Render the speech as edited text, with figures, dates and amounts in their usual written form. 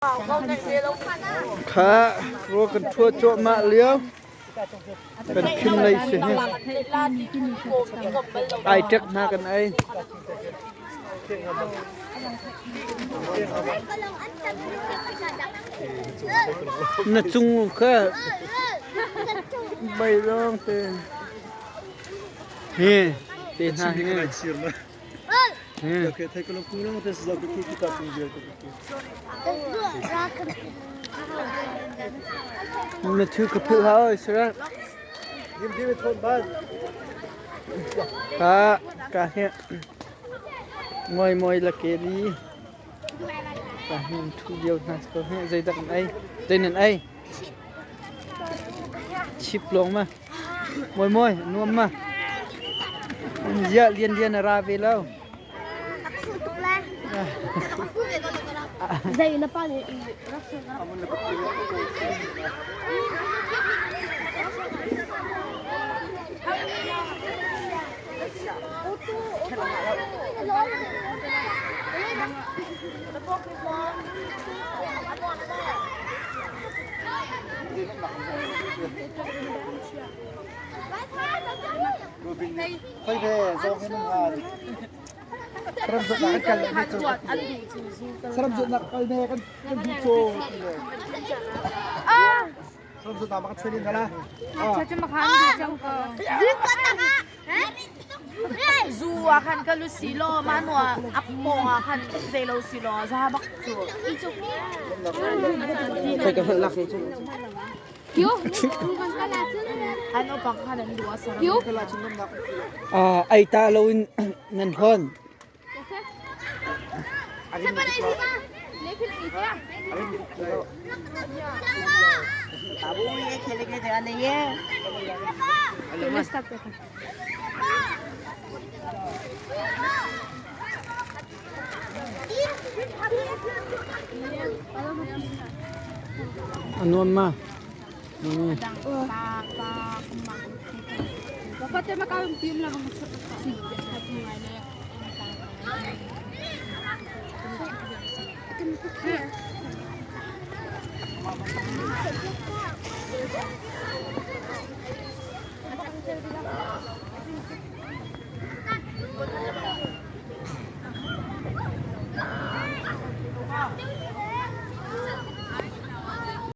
Kha rawl kan ṭhuah cuahmah lio. Kan khim lei si hi. Ai ṭek hna kan ei. Na cung kha bei lawng te. Hi te hna hi. Na thu ka philh hau Israel. Ka ka hi moi moi la ke li. Ka hi thu lio hna ko hi zeidak an ei. Zei nan ei? Chip lawng ma. Moi moi nuam ma. Ziah lian lian a ra ve lo. Zei na pa nih Zu ah khan kal u si law mah hnu ah a pawng ah khan zei lo si law za bak cu. An upa khan an duh a saram. Ei ta lo in nan hon. A nuam ma?